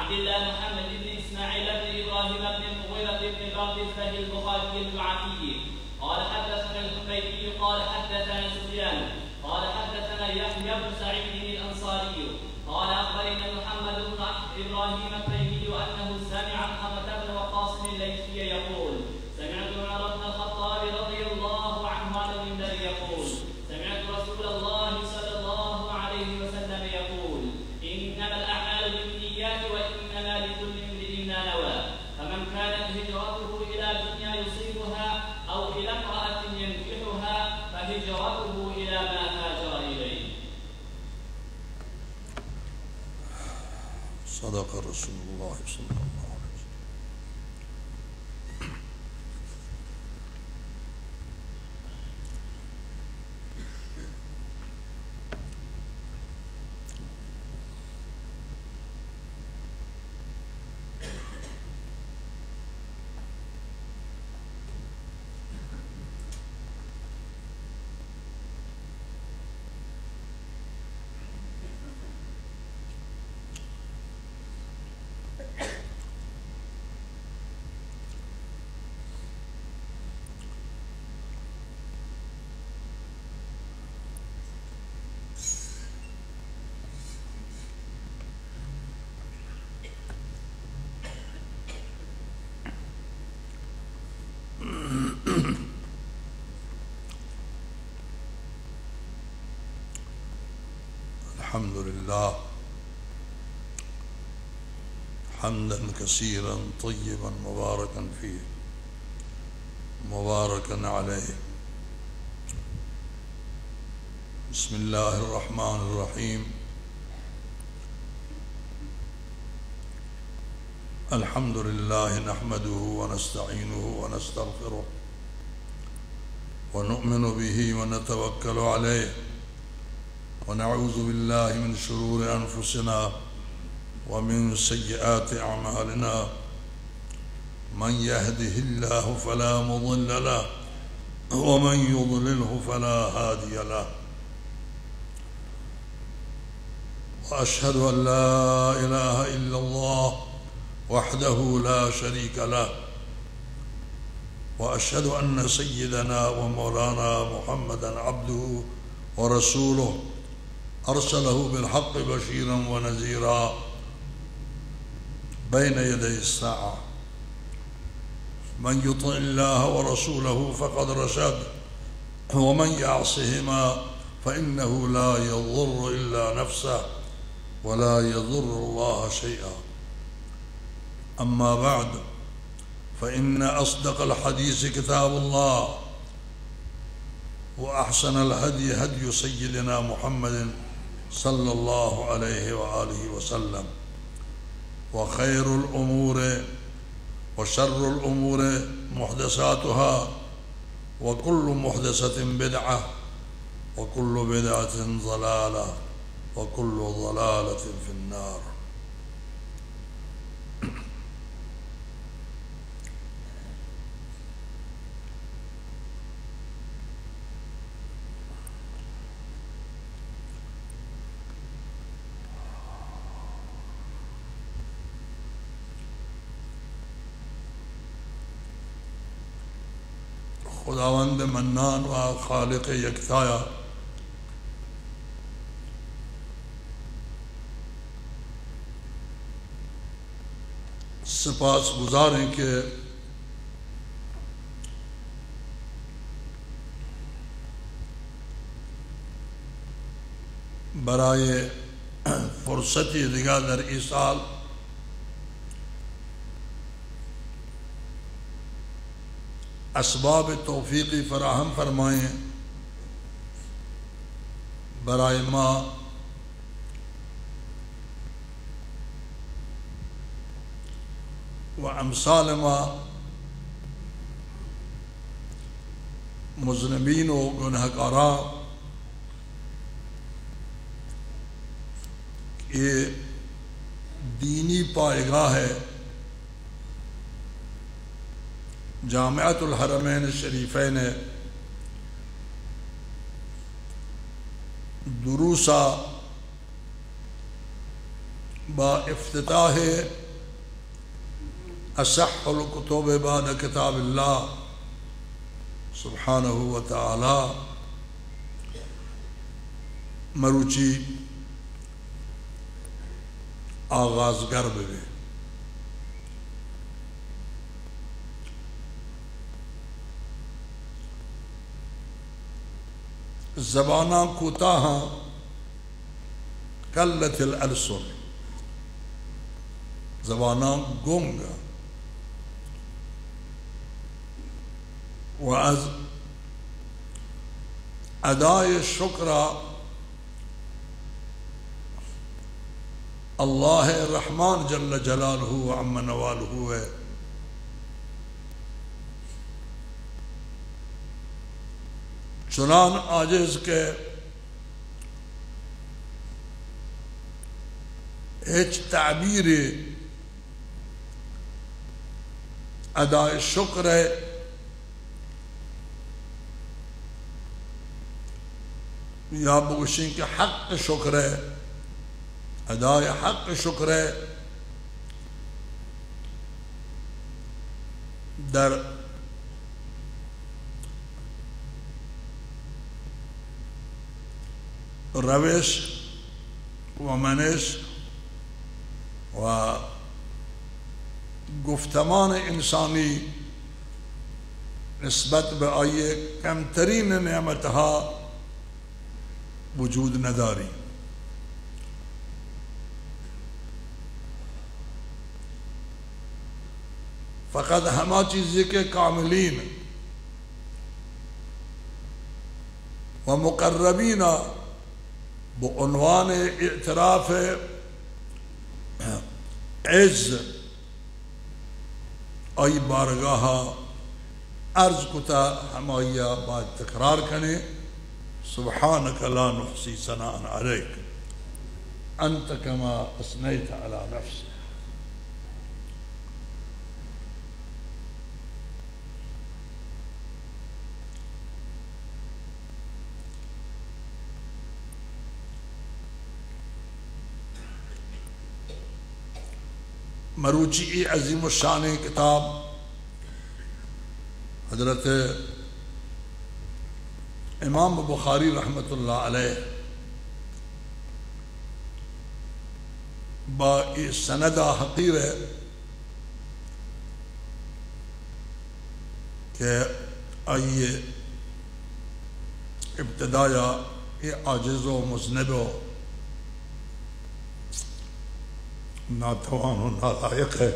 إلا محمد بن إسماعيل بن إبراهيم بن المغيرة بن بردزبة البخاري الجعفي. قال حدثنا الحميدي قال حدثنا سفيان قال حدثنا يحيى بن سعيد الأنصاري قال أخبرنا محمد بن إبراهيم التيمي أنه سمع علقمة بن وقاص الليثي يقول: سمعت عمر بن الخطاب رضي الله عنه على المنبر يقول: سمعت رسول الله صلى الله عليه وسلم يقول: إنما الأعمال بالنيات وإنما لكل امرئ ما نوى، فمن كانت هجرته إلى دنيا يصيبها أو إلى امرأة ينكحها فهجرته إلى ما هاجر إليه. صدق رسول الله صلى الله عليه وسلم. الحمد لله، حمدا كثيرا طيبا مباركا فيه، مباركا عليه. بسم الله الرحمن الرحيم. الحمد لله نحمده ونستعينه ونستغفره ونؤمن به ونتوكل عليه ونعوذ بالله من شرور أنفسنا ومن سيئات أعمالنا. من يهده الله فلا مضل له ومن يضلله فلا هادي له. وأشهد أن لا إله إلا الله وحده لا شريك له، وأشهد أن سيدنا ومولانا محمدا عبده ورسوله، أرسله بالحق بشيرا ونذيرا بين يدي الساعة. من يطع الله ورسوله فقد رشد، ومن يعصهما فإنه لا يضر إلا نفسه ولا يضر الله شيئا. أما بعد، فإن أصدق الحديث كتاب الله، وأحسن الهدي هدي سيدنا محمد صلى الله عليه وآله وسلم، وخير الأمور، وشر الأمور محدثاتها، وكل محدثة بدعة، وكل بدعة ضلالة، وكل ضلالة في النار. خداوند منان و خالق یکتایا سپاس گزاریں کہ برای فرصتی دگہ در ای سال اسباب توفیقی فراہم فرمائیں برای ما و امثال ما مذنبین و گناہکاراں کہ دینی پائیگاہ جامعۃ الحرمین الشریفین دروسا با افتتاح اصح الکتب بعد کتاب اللہ سبحانہ و تعالی، مروچی آغازگر بہ بیں۔ زباناں کوتاہاں، کلت الالسن، زباناں گنگ و از ادائے شکر ءَ اللہ رحمان جل جلالہ و عم نوالہ ءَ چنان عاجز کہ ہچ تعبیر ادائے شکر ءَ یا بگوشیں کہ حق شکر ءَ، ادائے حق شکر ءَ در روش و منش و گفتمان انسانی نسبت بہ آئی کمترین نعمتہا وجود نداری۔ فقط ہما چیزے کہ کاملین و مقربین بہ عنوان اعتراف عز آئی بارگاہ عرض کتا، ہمائی باید تکرار کنے، سبحانک لا نحصی ثناء علیک انت کما اثنیت علی نفسک۔ مروچی اے عظیم الشان کتاب حضرت امام بخاری رحمت اللہ علیہ با اے سند حقیر ہے کہ آئی ابتدایا اے عاجز و مذنب و ناتوان و نالائق ہے۔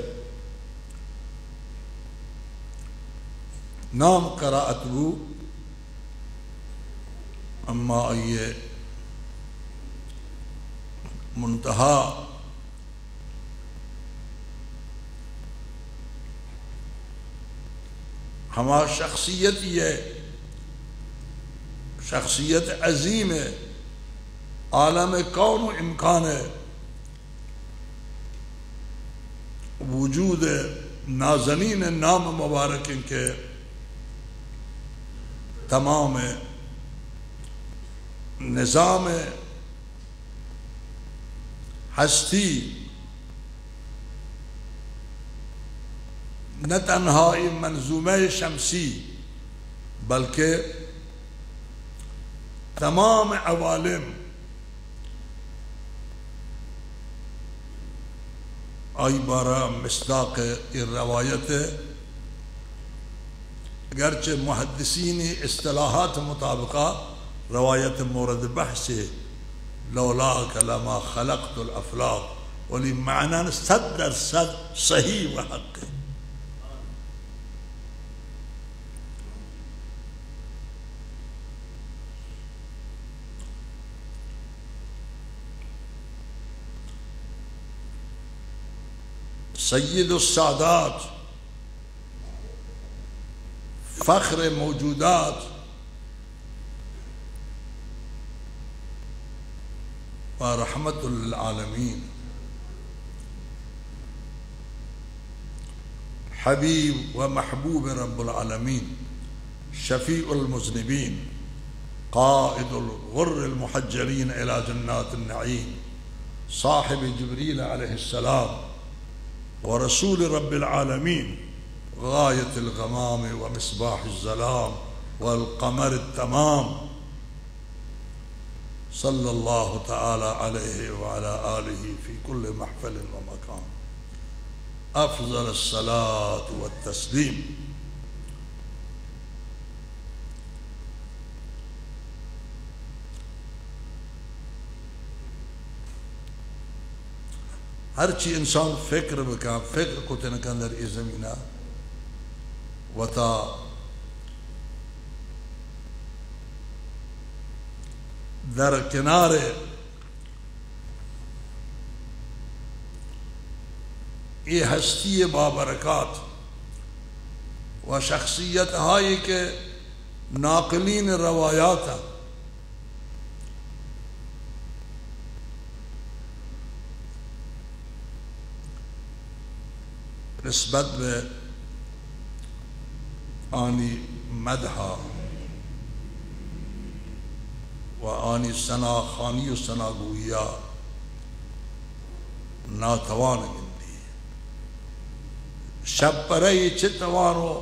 نام قرائت بو، اما آئی منتہا ہما شخصیت یہ، شخصیت عظیم ہے، عالم کون و امکان ہے، وجود نازنین نام مبارک ہیں کہ تمام نظام ہستی نہ تنہا اے منظومہ شمسی بلکہ تمام عوالم آئی بارہ مصداق اے روایت ہے۔ گرچہ محدثینی اصطلاحات مطابقہ روایت مورد بحث ہے، لولاک لما خلقت الافلاک، ولی معنی صد در صد صحیح و حق ہے۔ سید السادات، فخر موجودات و رحمت للعالمین، حبیب و محبوب رب العالمین، شفیع المذنبین، قائد الغر المحجلین الی جنات النعیم، صاحب جبریل علیہ السلام، ورسول رب العالمين، غاية الغمام ومصباح الظلام والقمر التمام، صلى الله تعالى عليه وعلى آله في كل محفل ومكان. أفضل الصلاة والتسليم. ہرچی انسان فکر بکن، فکر کتن کن در اے زمینہ، وتا در کنار اے ہستی بابرکات و شخصیت ہایی کہ ناقلین روایات نسبت بہ آنی مدح و آنی ثنا خوانی و ثنا گوئی ءَ ناتوان گندی. شپ پرئی چہ توان و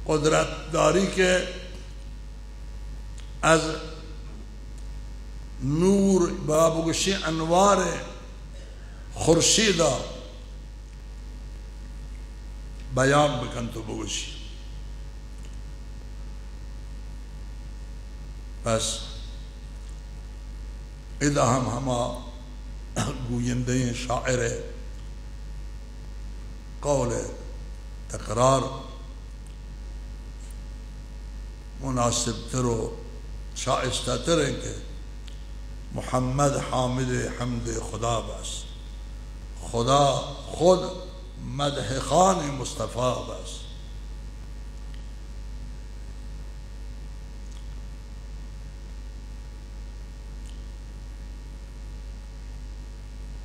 قدرت داری کہ از نور، با بگوشی انوار خورشیدا بیان بکن تو بگوشی. پس ادا ہم ہما گویندہ شاعر قول تکرار مناسب تر و شائستہ تر ہیں کہ محمد حامد حمد خدا بس، خدا خود مدح خوان مصطفی بس.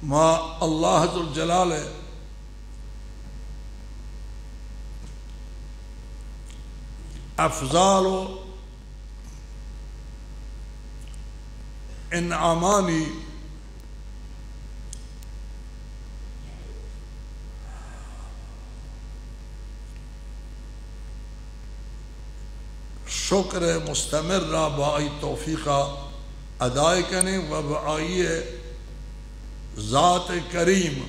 ما اللہ ذوالجلال افضال و انعامانی شکر مستمر را با آئی توفیق ادا کنیں و با آئی ذات کریم،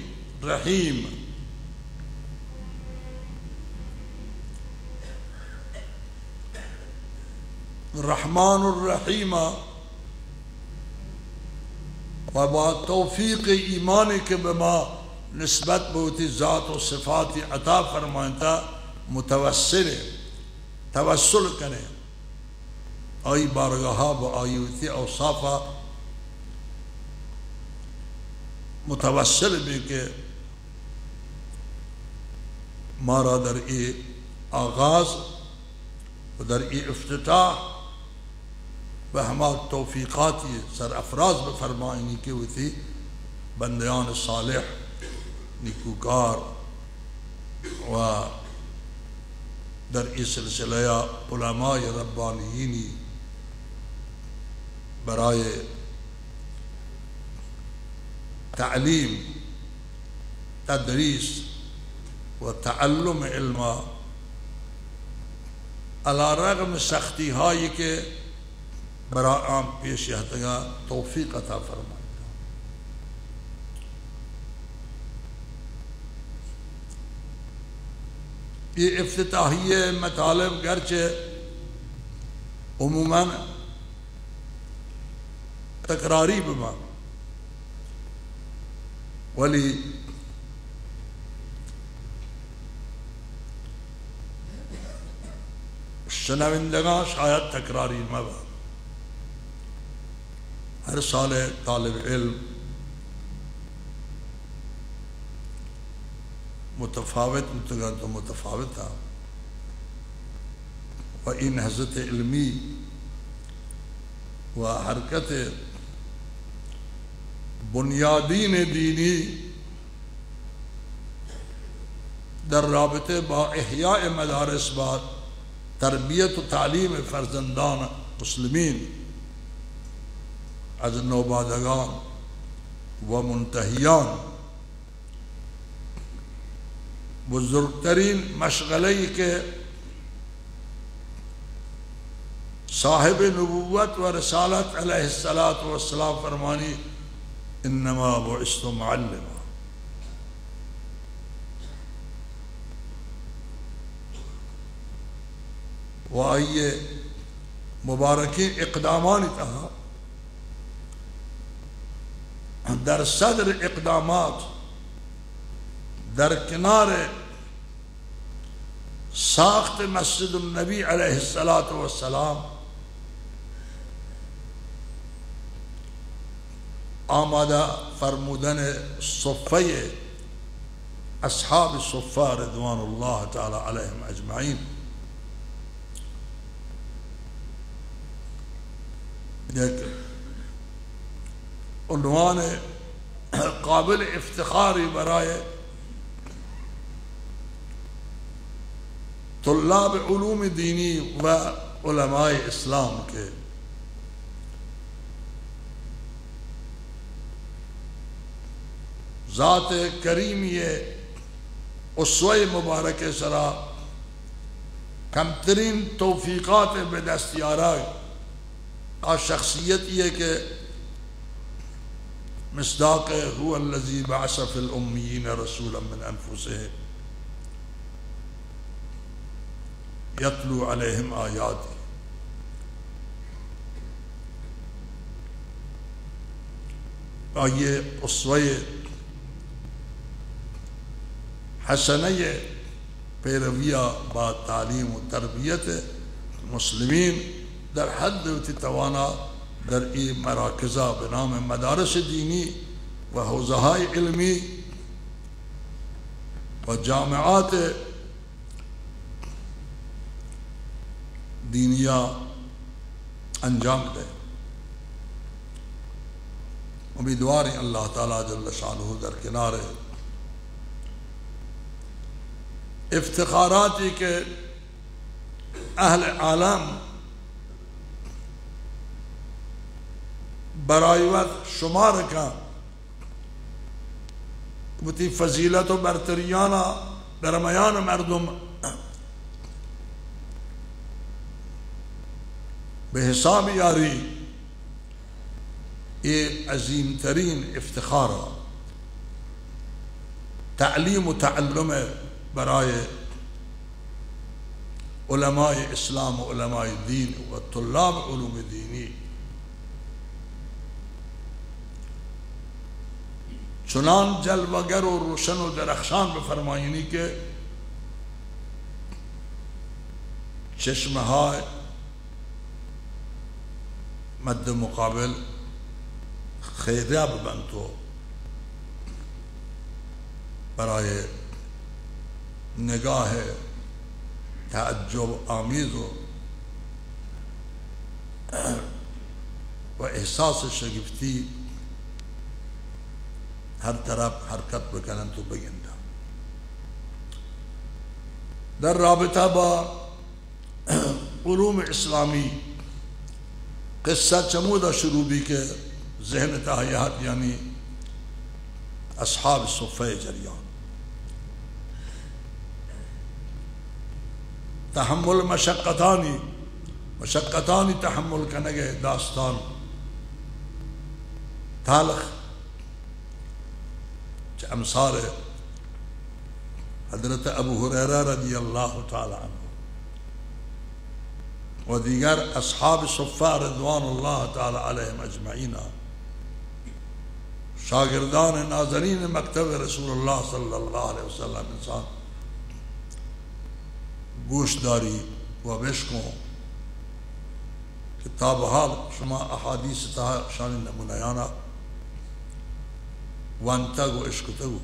رحیم، رحمان الرحیم و با توفیق ایمانی کہ بہ ما نسبت بہ وتی ذات و صفاتی عطا فرمائنتا متوسل، توسل کنیں. آئی بارگاہا با آئی وتی اوصافا متوسل بیں کہ مارا در اے آغاز و در اے افتتاح بہ ہما توفیقاتی سرافراز بفرمائینی کہ وتی بندیان صالح، نیکوکار و در اے سلسلہ علماء ربانیینی برای تعلیم، تدریس و تعلم علم علی رغم سختی ہایی کہ برای آن پیش اتگا توفیق عطا فرمائیتا. اے افتتاحیہ مطالب گرچہ عموماً تکراری بباں، ولی شنوندگاں شاید تکراری مباں. ہر سال طالب علم متفاوت بوتگاں تو متفاوت و اے نہضت علمی و حرکت بنیادین دینی در رابطہ با احیاء مدارس، با تربیت و تعلیم فرزندان مسلمین از نوبادگان و منتہیان بزرگترین مشغلہ ای کہ صاحب نبوت و رسالت علیہ الصلوۃ والسلام فرمانی: انما بعثت معلما۔ و آئی مبارکین اقدامانی تہا در صدر اقدامات در کنار ساخت مسجد النبی علیہ الصلوۃ والسلام آمادہ فرمودن صفہ، اصحاب صفہ رضوان اللہ تعالی علیہم اجمعین۔ یک عنوان قابل افتخاری برای طلاب علوم دینی و علماء اسلام کہ ذات کریمی اسوہ مبارک سرا کمترین توفیقات بہ دست آرگ، آ شخصیتی کہ مصداق هو الذی بعث فی الامیین رسولا من انفسهم یتلو علیہم آیاتی۔ آئی اسوہ حسنہ پیرویا با تعلیم و تربیت مسلمین در حد وتی توانا در ای مراکزا بہ نام مدارس دینی و حوزہ‌های علمی و جامعات دینیا انجام دے۔ امیدواریں اللہ تعالی جل شانہ در کنار افتخاراتی کہ اہل عالم برای وت شمار کن، وتی فضیلت و برتریانا درمیان مردم بہ حساب یاری، اے عظیم ترین افتخار، تعلیم و تعلم برای علماء اسلام و علماء دین و طلاب علوم دینی چنان جلوگر و روشن و درخشان بفرمائینی کہ چشمہ‌های مد مقابل خیرہ ببنت و برای نگاہ تعجب آمیز و، و احساس شگفتی ہر طرف حرکت بکننت و بگندنت۔ در رابطہ با علوم اسلامی قصہ چمودا شروع بی کہ ذہن تہا یہت، یعنی اصحاب صفہ جریان، تحمل مشقتانی، مشقتانی تحمل کنگ داستان تلخ چہ امثال حضرت ابو ہریرہ رضی اللہ تعالی عنہ و دیگر اصحاب صفہ رضوان اللہ تعالی علیہم اجمعین، شاگردان ناظرین مکتب رسول اللہ صلی اللہ علیہ وسلم انسان گوش داری و بشکوں کہ تا بحال شما احادیث تہا شانی نمونیانا وانتگ و اشکتگ و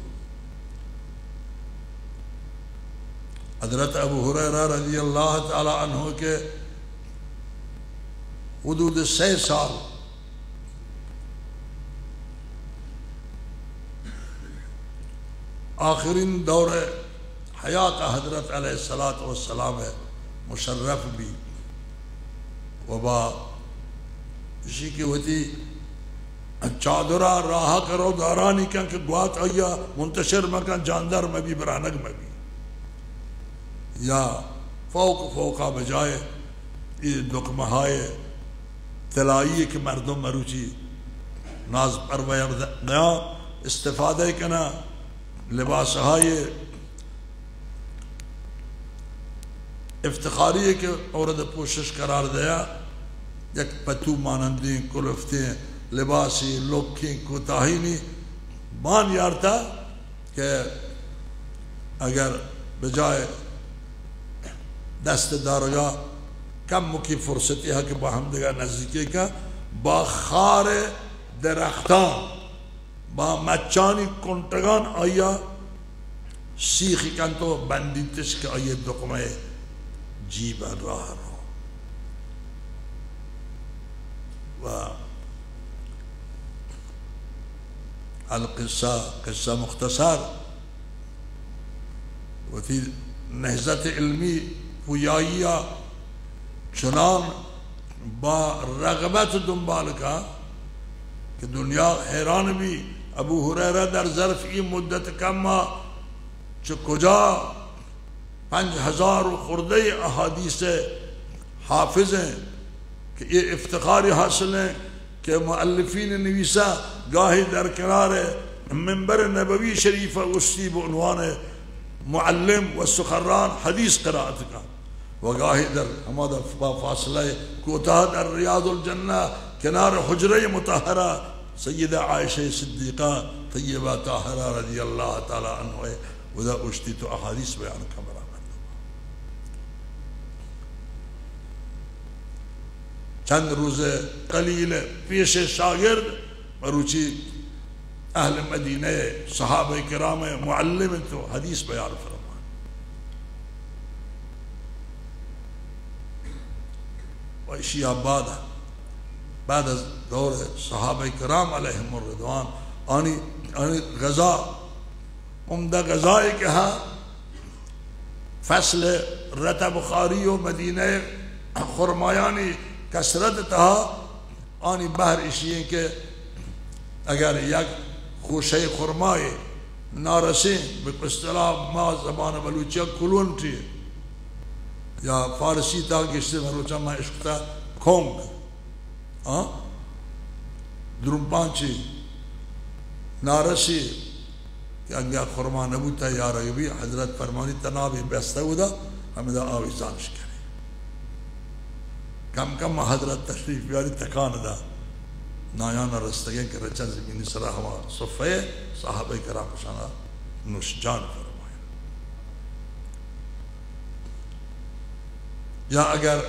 حضرت ابو ہریرہ رضی اللہ تعالی عنہ کہ حدود سہ سال آخرین دور حیات حضرت علیہ الصلوۃ والسلام مشرف بی و با اشی کہ وتی چادرا راہ کرو دارانی کن کہ گوات آیا منتشر مکن، جاندار مبی، برانگ مبی۔ یا فوق فوقا بجائے اے دکمہائے طلائی کہ مردم مروچی ناز پرور دیا استفادہ کنا، لباسہائے افتخاری کہ مورد پوشش قرار دیا، یک پتو مانندیں کلفتیں لباسی لوکیں کوتاہی نی مان یارتا کہ اگر بجائے دست دارگا کمکی فرصتی ہا کہ با ہمدگا نزدیکی کا، با خار درختان، با مچانی کنٹگان آیا سیخی کنت و بندیتش کہ آئی دکمہ جیب راہ رو۔ و القصہ، قصہ مختصر، وتی نہضت علمی پویائی ء چنان با رغبت دنبال کا کہ دنیا حیران بی۔ ابو ہریرہ در ظرف ای مدت کم ء چہ کجا پنچ ہزار و خوردہ احادیث حافظ ہیں کہ یہ افتخار حاصل ہیں کہ مؤلفین نویسا گاہی در کنار منبر نبوی شریف اوشتی بہ عنوان معلم و سخنران حدیث قرائت کا و گاہی در ہمادا با فاصلہ کوتاہ در ریاض الجنہ کنار حجرہ مطہرہ سیدہ عائشہ صدیقہ طیبہ طاہرہ رضی اللہ تعالی عنہ ادا اوشتی تو احادیث بیان کا برآمد۔ چند روز قلیل پیش شاگرد مروچی اہل مدینہ صحابہ کرام معلم تو حدیث بیان فرمان۔ و اشی بعد، بعد از دور صحابہ کرام علیہم الرضوان، آنی، آنی غذا، عمدہ غذائے کہ ہا فصل رطب خواری و مدینہ خرمایانی کثرت تہا، آنی بہر اشی ہیں کہ اگر یک خوشہ خرمائے نارسیں، بہ اصطلاح ما زبان بلوچی کلونٹی یا فارسی تا گشتے مروچا ما اشکتا کونگ، ہاں، درمپانچی، نارسی، کہ انگا خرما نبوتا یا رگبی، حضرت فرمانی تنابی بستہ بودا، ہمدا آویزانش کرے۔ کم کم حضرت تشریف بیاری تکان دا۔ نایانا رستگیں کہ رچن زمین سرا ہما صفحہ صحابہ کرام شانا نوش جان فرمائے۔ یا اگر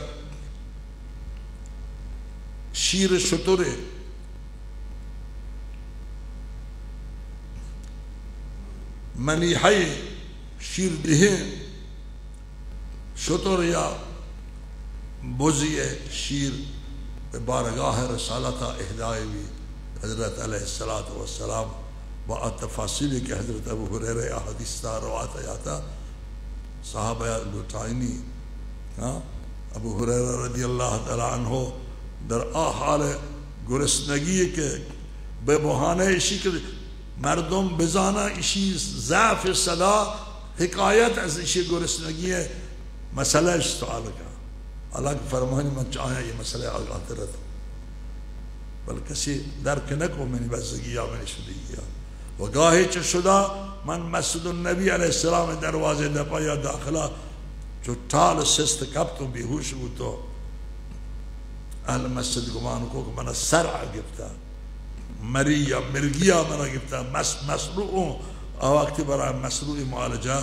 شیر شترے منیحہ شیر دہیں شتر یا بزی شیر بہ بارگاہ رسالت اہدائے بی۔ حضرت علیہ الصلوۃ والسلام با آ تفاصیل کہ حضرت ابو ہریرہ احادیث تا روایت یاتا صحابہ لوٹائنی، ہاں، ابو ہریرہ رضی اللہ تعالی عنہ در آ حال گرسنگی کہ بہ بہانہ اشی کہ مردم بزانا اشی ضعف صدا حکایت از اشی گرسنگی مسئلہ اش سوال کا۔ حالانکہ فرمانی من چاہاں یہ مسئلہ آگاہ ترت، بل کسی درک نہ کو منی بزگی یا منی شدگی یا۔ و گاہے چہ شدا من مسجد النبی علیہ السلام دروازے دپا یا داخلہ چو ٹال سست کپت و بیہوش بوت و اہل مسجد گمان کو کہ من سر گپتا۔ مری یا مرگیا منا گپتا، مس-، مصروع اوں۔ آ وقتی برای مصروع معالجہ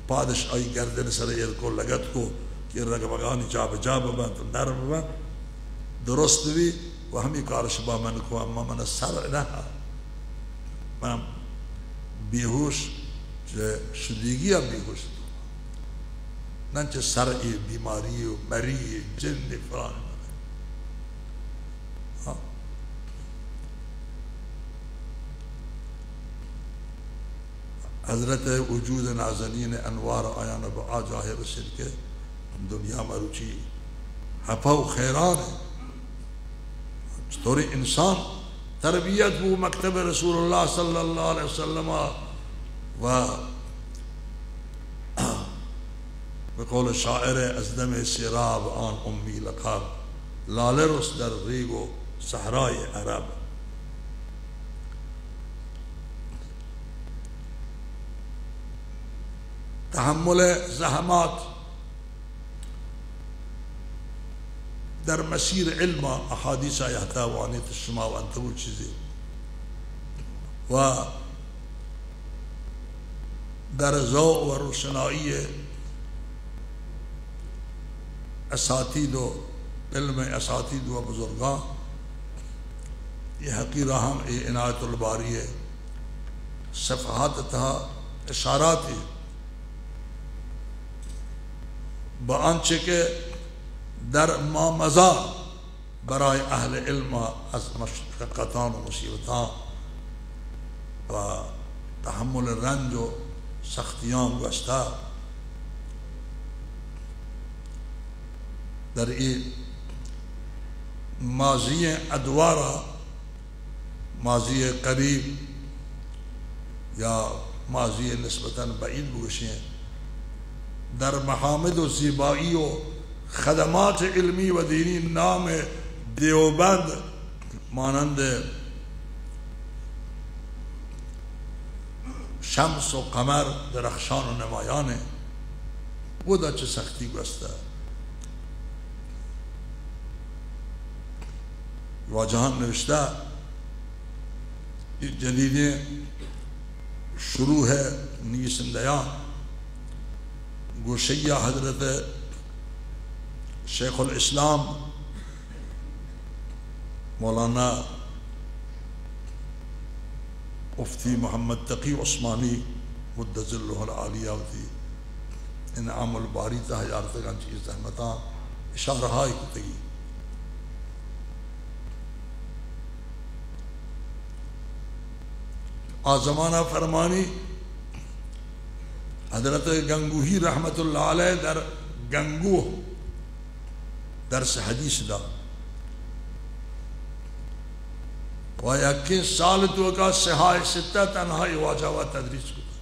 پادش آئی گردن سر ایر کو لگت کو کہ رگ بگانی جا بہ جا ببنت و نرم ببنت، درست بی و ہمی کارش با من کو، اما من سر نہ، من بیہوش چہ شدیگی ء بیہوش تو، نہ چہ سر ء بیماری و مری ء جن ء فلان۔ ہاں۔ حضرت وجود نازنین انوار آیان بہ آ جاہ رسید کہ دنیا مروچی ہپہ و خیران ہے۔ چطوری انسان تربیت بو مکتب رسول اللہ صلی اللہ علیہ وسلم و، و به قول شاعر: از دم سیراب آن امی لقب، لاله رست در ریگ و صحرای عرب. تحمل زحمات در مسیر علم، احادیث آیاتا وانیت شما و انتو چیزی و در ضوء و روشنایی اساتید و علم اساتید و بزرگان، یہ حقیرہ ہم اے عنایت الباری صفحات تہا اشاراتی بہ آنچہ کہ در ما مزا برای اہل علم از مشقتان و مصیبتان و تحمل رنج و سختیان گوستہ، در ای ماضی ادوارا، ماضی قریب یا ماضی نسبتاً بعید بگوشیں، در محامد و زیبایی و خدمات علمی و دینی نام دیوبند مانند شمس و قمر درخشان و نمایان انت۔ اودا چہ سختی گوستہ۔ واجہان نوشتہ، اے جدیدیں شروع ءِ نویسندیاں گوشئیا حضرت شیخ الاسلام مولانا مفتی محمد تقی عثمانی مد ظلہ العالی ءَ وتی انعام الباری تہا یارتگاں، چہ اے زحمتاں اشارہ ہائی کتگی۔ آ زمانہ فرمانی حضرت گنگوہی رحمت اللہ علیہ در گنگوہ درس حدیث دا۔ و یکیں سال توکا صحاح ستہ تنہا اے واجہ وا تدریس کتا۔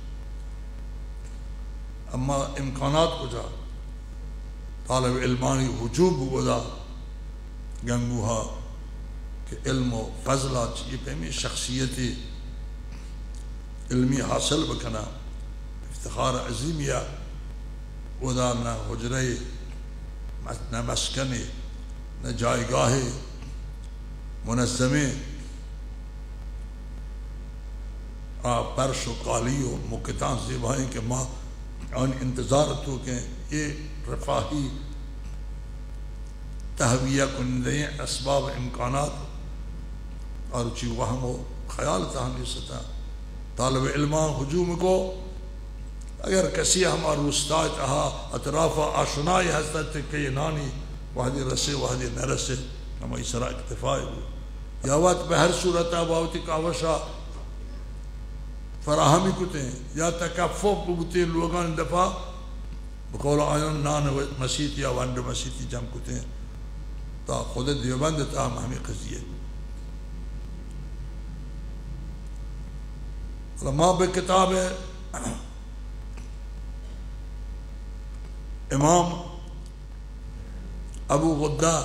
اما امکانات کجا؟ طالب علمانی ہجوم بودا گنگوہا کہ علم و فضلا چہ اے پیمیں شخصیتے علمی حاصل بکناں۔ افتخار عظیمے ءَ اودا نہ حجرہ، نہ مسکنے، نہ جایگاہے منظمیں، آ پرش و قالی و مکتاں زیبائیں کہ ما آنی انتظار توکیں۔ اے رفاہی تہویہ کنندہیں اسباب امکانات آروچی وہم و خیال تہا نیستاں۔ طالب علماں ہجوم کو، اگر کسی ہما روستائے تہا اطرافا آشنائے ہستہ، تکہ نانی وہدی رسے، وہدی نرسے، ہمائی سرا اکتفائے بو۔ یا وت بہ ہر صورتا با وتی کاوشا فراہمی کتیں یا تکفف بوتیں لوگانی دپا، بقول آیان نان و مسیت یا ونڈ مسیتی جم کتیں۔ تا خود دیوبند تہا ہم ہمیں قضیہ۔ حالا ما بہ کتاب امام ابو غدہ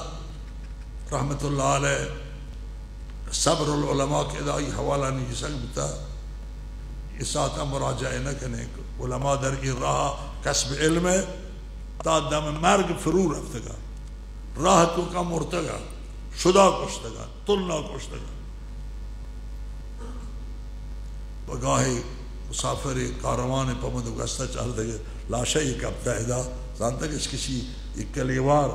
رحمت اللہ علیہ صبر العلماء کہ ادا ای حوالہ نویسگ بوتا، اے ساعتا مراجعہ نہ کنیں۔ علماء در اے راہ کسب علم تا دم مرگ فرو رفتگا، راہ توکا مرتگا، شدا کشتگا، تلنا کشتگا۔ و گاہے مسافرے کاروان پمد و گستا چاردگے لاشے کپتا ادا، زانتگش کشی یک کلیوار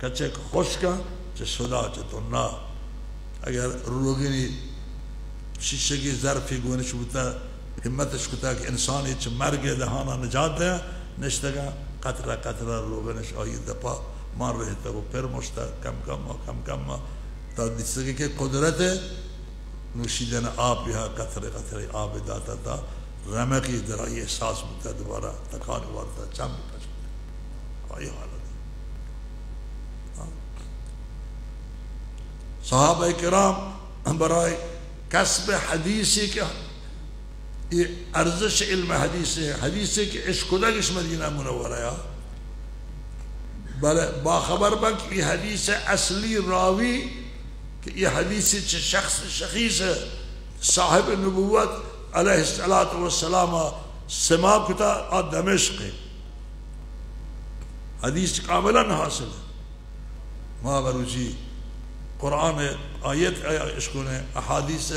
کچک خشکا چہ شدا چہ تنا۔ اگر روگنی شیشگی ظرفی گونش بوتا، ہمتش کتا کہ انسانی چہ مرگ دہانا نجات دیا، نشتگا قطرہ قطرہ روگنش آئی دپا مان رہتا و پر مشتا کم کم کم کم تا دیستگی کہ قدرت نوشیدن آپ یا قطرے قطرے آپ داتا تا رمقی درائی احساس بوتا، دوبارہ تکانی وارتا چم پچ آئی حالت۔ صحابہ کرام برای کسب حدیثی کہ اے ارزش علم حدیث ہے، حدیثی کہ اشکدگش مدینہ منورہ یا بلے باخبر بن کہ اے حدیث ءِ اصلی راوی کہ اے حدیث چہ شخص شخیص صاحب نبوت علیہ الصلوۃ والسلام سماع کتا، آ دمشق ءِ۔ حدیث کاملاً حاصل ہے۔ ما مروچی قرآن آیت اشکنے، احادیث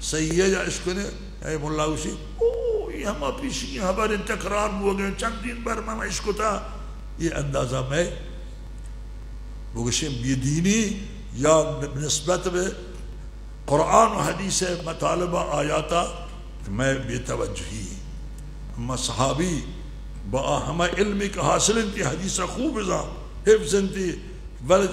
صحیحہ یا اشکنے، اے ملا گوشی، او، اے ہما پیشگی خبر تکرار بوگے، چندین بار من اشکتا، اے اندازہ میں بگوشیں بے دینی یا نسبت بہ قرآن و حدیث مطالبہ آیاتا مئے بے توجہی۔ اما صحابی با آ ہمہ علمی کہ حاصل انتی، حدیث خوب زان، حفظ انتی، ول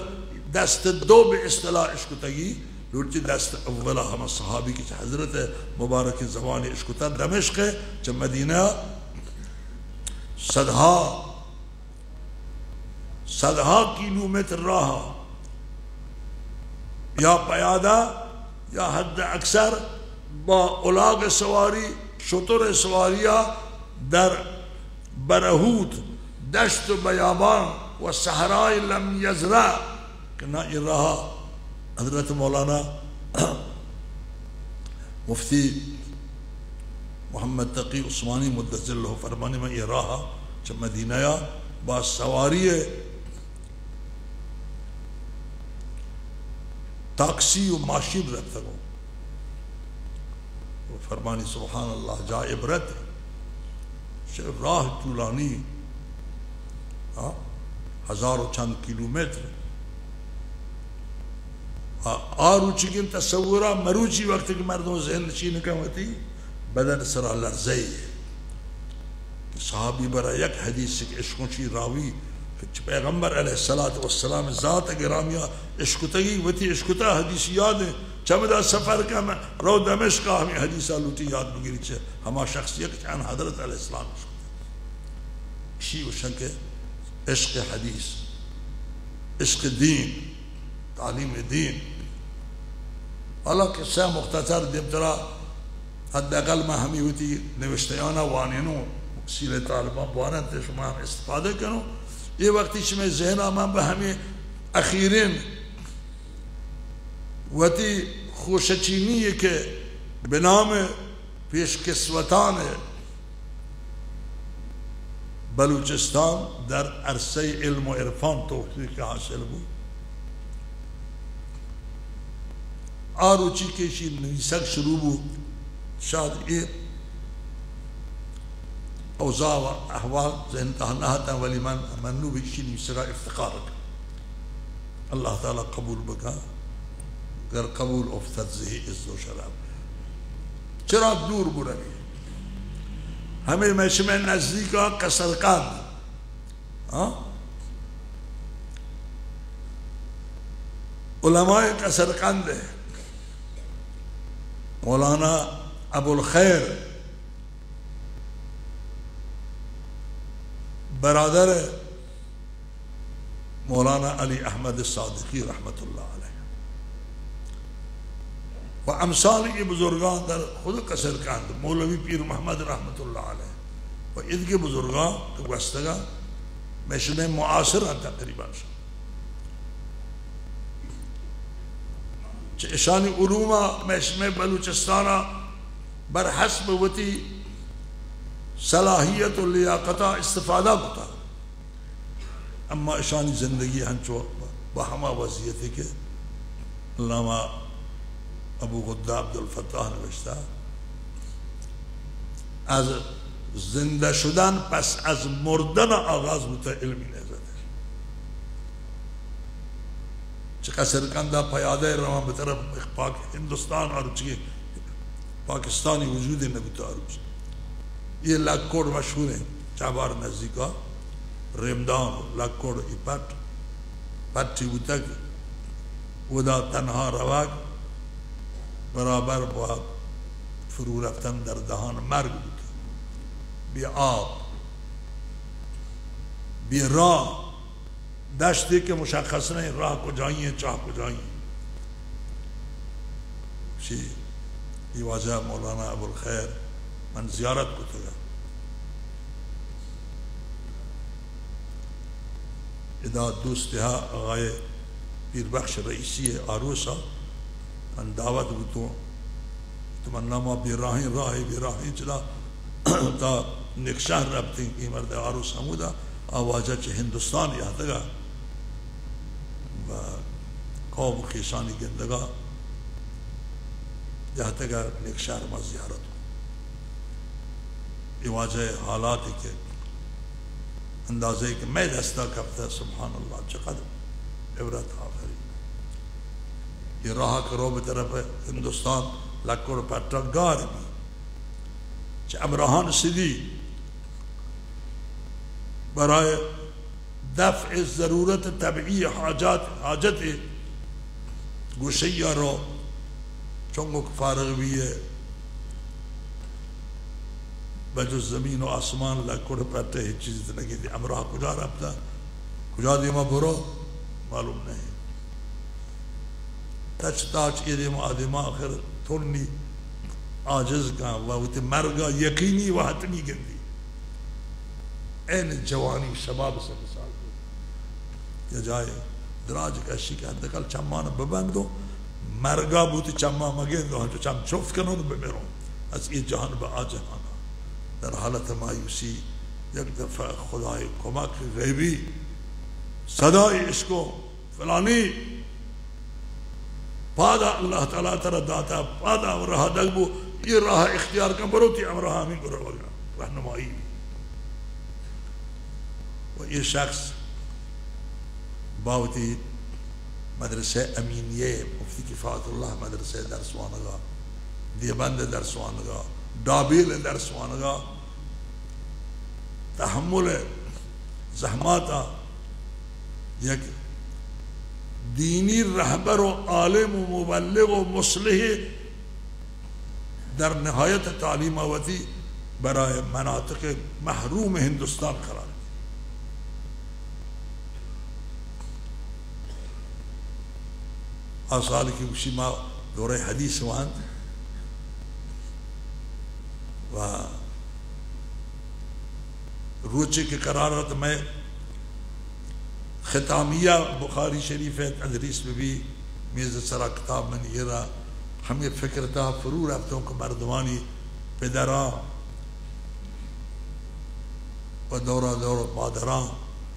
دست دو بہ اصطلاح اشکتگی، لوٹی دست اولا ہمہ صحابی کہ حضرت مبارک زبان اشکتا دمشق چہ مدینہ صدہا صدہا کیلومتر راہ یا پیادہ یا حد اکثر با الاغ سواری، شتر سواریا در برہوت، دشت و بیابان و صحرای لم یزرع کہ نہ اے راہ حضرت مولانا مفتی محمد تقی عثمانی مدظلہ فرمانی، من اے راہ چہ مدینہ یا با سواری تاکسی و ماشین رفتگوں۔ فرمانی سبحان اللہ، جا عبرت، چہ راہ طولانی، ہاں، ہزار و چند کیلومتر۔ آ، آ روچگیں تصورا مروچی وقت کہ مردم ذہن نشین کن وتی بدن سرا لرزئی۔ صحابی برا یک حدیث کہ اشکن چی راوی کہ پیغمبر علیہ الصلوۃ والسلام ذات گرامیا اشکتگی، وتی اشکتا حدیث یاد ہے، چمدا سفر کن رو دمشق ہمیں حدیثا لوٹی یاد بگیری چہ ہما شخص یک چہ ان حضرت علیہ السلام اشکتگی۔ شی وشن کہ عشق حدیث، عشق دین، تعلیم دین۔ حالا قصہ مختصر دیمترا، حداقل من ہمی وتی نوشتیانا وانینوں، سیرِ طالبان بواننت، شما ہم استفادہ کنو۔ اے وقتی شمئے ذہنا من بہ ہمیں اخیرین وتی خوشچینی کہ بنام پیشکسوتان بلوچستان در عرصهٔ علم و عرفان توفیق حاصل بود۔ آ روچی کہ ایشی نویسگ شروع بود، شاید اے اوضاع و احوال ذہن تہا نہ اتاں، ولی من منو بہ ایشی نویسگا افتخار کناں۔ اللہ تعالی قبول بکن، گر قبول افتد زہی عز و شرف۔ چرا دور بروی؟ ہمیں مئے شمئے نزدیکا قصرقند، ہاں؟ علماء قصرقند، مولانا ابوالخیر برادر مولانا علی احمد صادقی رحمت اللہ علیہ و امثال اے بزرگان در خود قصرقند، مولوی پیر محمد رحمت اللہ علیہ و ادگہ بزرگان کہ گوستگان، مئے شمئے معاصران تقریباً۔ چہ اشانی علوما مئے شمئے بلوچستانا بر حسب وتی صلاحیت و لیاقتا استفادہ کتا۔ اما اشانی زندگی ہنچو بہ ہما وضعیتے کہ علامہ ابو غدہ عبدالفتاح نوشتہ، از زندہ شدن پس از مردن آغاز بوتہ علمی نہضت۔ چہ قصرقندا پیادہ روان بہ طرف پاک ہندوستان آ روچی پاکستانی وجود نہ بوتہ آ روچ۔ اے لکوڑ مشہور ہیں، چابار نزدیکا ریمدان و لکوڑ ای پٹ، پٹی بوتگ، اودا تنہا روگ برابر با فرو رفتن در دہان مرگ بوتگ۔ بے آپ، بے راہ، دشتے کہ مشخص نہیں راہ کجائی ہیں، چاہ کجائی ہیں۔ شی، ای واجہ مولانا ابوالخیر من زیارت کتگا۔ ادا دوست ءَ آغائے پیر بخش رئیسی ءِ آروس ءَ من دعوت بوتوں۔ تو من ناما بیراہیں راہ، بیراہیں چلا تا نکشہر رپتیں، اے مرد ءِ آروس ہمودا، آ واجہ چہ ہندوستان یاتگا و قوم خیشانی گندگا یاتگا، نکشہر ما زیارت کو۔ اے واجہ ءِ حالاتے کہ اندازے کہ مئے دستا کپتہ، سبحان اللہ، چقدر عبرت آفرین۔ اے راہ کہ رو بہ طرف ہندوستان، لکڑ پٹا گار بی، چہ امراہان سدی برای دفع ضرورت طبعی حاجات، حاجت گوشیا رو، چنگک فارغ بیئے، بجز زمین و آسمان لکڑ پٹے ہچ چیز نگندی۔ امراہ کجا رپتا، کجا دیما برو، معلوم نہیں۔ تچ تاچ اے دیما آ دیما آخر تھنی عاجز کن و وتی مرگا یقینی و حتمی گندی۔ عین جوانی، شباب سن سال کو۔ یا جائے دراج کشی کہ حداقل چمان ببندو، مرگا بوتی چمان مگندو، ہنچو چم چفت کنو تو بمیرو۔ از اے جہان بہ آ جہانا۔ در حالت مایوسی یک دفعہ خدای کمک غیبی صدای اشکو، فلانی، پادا اللہ تعالی ترا داتا، پادا راہ دگ بو، اے راہ اختیار کن، برو تی امراہ ہمیں گروگا رہنمائی۔ و اے شخص باوتی مدرسہ امینیہ، مفتی کفایت اللہ مدرسہ درس وانگا، دیوبند درس وانگا، ڈابیل درس وانگا، تحمل زحماتا یک دینی رہبر و عالم و مبلغ و مصلح در نہایت تعلیم وتی برای مناطق محروم ہندوستان قرار دی۔ آ سال کہ گوشی ما دورہ حدیث واند و روچے کہ قرار ات مئے ختامیہ بخاری شریف ءِ تدریس بہ بی، میز سرا کتاب من ایرا، ہمے فکر تہا فرو رپتوں کہ مردمانی پدراں و دورا دور مادراں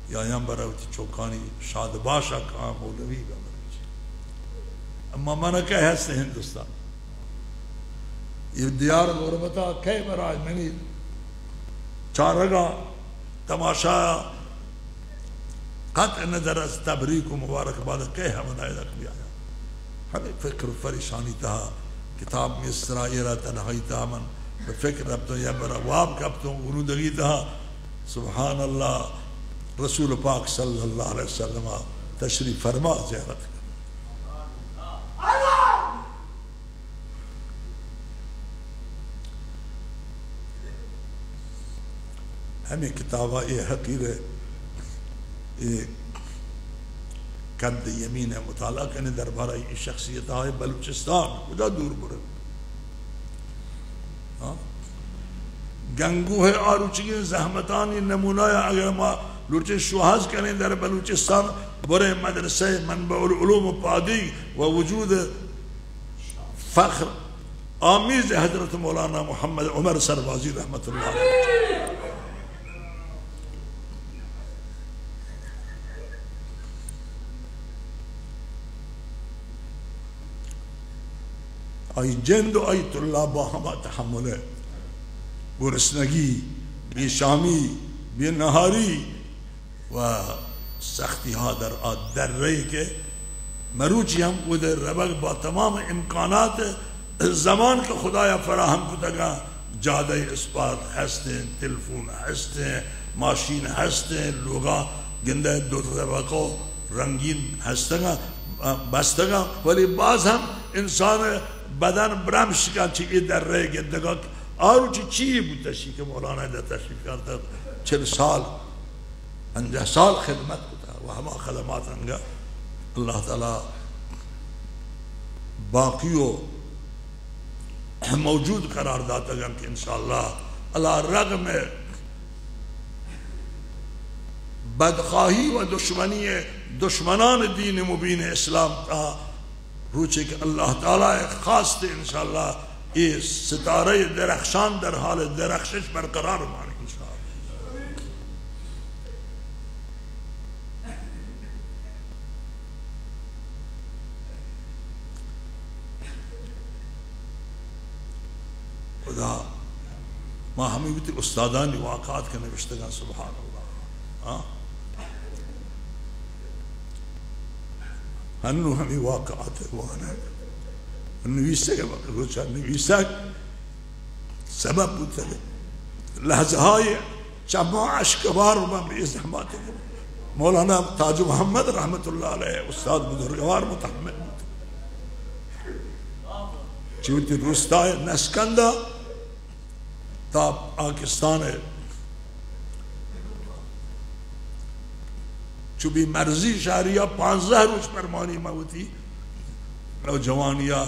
یا یاں برا وتی چوکانی شاد باشا کاں مولوی بہ مروچی۔ اما من کہ ہست ہندوستان، اے دیار غربتا کئے برای منی چارگا تماشایا قطع نظر از تبریک و مبارک باد کئے ہمدا ادک بیایا۔ ہمے فکر و پریشانی تہا کتاب میز سرا ایرا تنہائی تہا من بہ فکر رپتوں یا برا واب کپتوں گنودگی تہا۔ سبحان اللہ، رسول پاک صلی اللہ علیہ وسلم تشریف فرما زیارت کن۔ ہمے کتابا اے حقیر ءِ اے کند یمین ءِ مطالعہ کنے دربارہ اے شخصیت آئے بلوچستان کجا دور برے۔ ہاں؟ گنگوہ آروچگیں زحمتانی نمونہ اگر ما لوٹیں شوہاز کنیں در بلوچستان برے مدرسہ منبع العلوم و پادی و وجود فخر آمیز حضرت مولانا محمد عمر سربازی رحمت اللہ علیہ۔ آئی جند و آئی طلابا ہما تحمل گرسنگی، بے شامی، بے نہاری، و سختی ها در آ دره که مروچی هم اود ربگ با تمام امکانات زمان که خدایا فراهم کتگا، جاده اسپات هستن، تلفون هستن، ماشین هستن، لوگا گنده دو طبقه و رنگین هستگا، بستگا، ولی باز هم انسان بدن برمش کن چه ای دره گندگا آروچی چی بوته شی که مولانا در تشریف کرده چل سال پنجاہ سال خدمت کتا و ہما خدمات انگا اللہ تعالی باقی و موجود قرار داتگن کہ انشاءاللہ علی رغم بدخواہی و دشمنی دشمنان دین مبین اسلام تا روچے کہ اللہ تعالی خواست انشاءاللہ اے ستارہ درخشان در حال درخشش برقرار مان انشاءاللہ۔ خدا، ما ہمے وتی استادانی واقعات کہ نوشتگاں، سبحان اللہ۔ ہاں؟ ہنو ہمے واقعات وانگ، نویسگ، روچا نویسگ سبب بوتگ۔ لحظہ ہائے چماں اشکبار من بے زحمت۔ مولانا تاج محمد رحمت اللہ علیہ استاد بزرگوار متحمل بوت۔ چہ وتی روستائے نسکندہ تا پاکستان ء چو بی مرزی شہریا پانزدہ روچ پرمانی من وتی نوجوانیا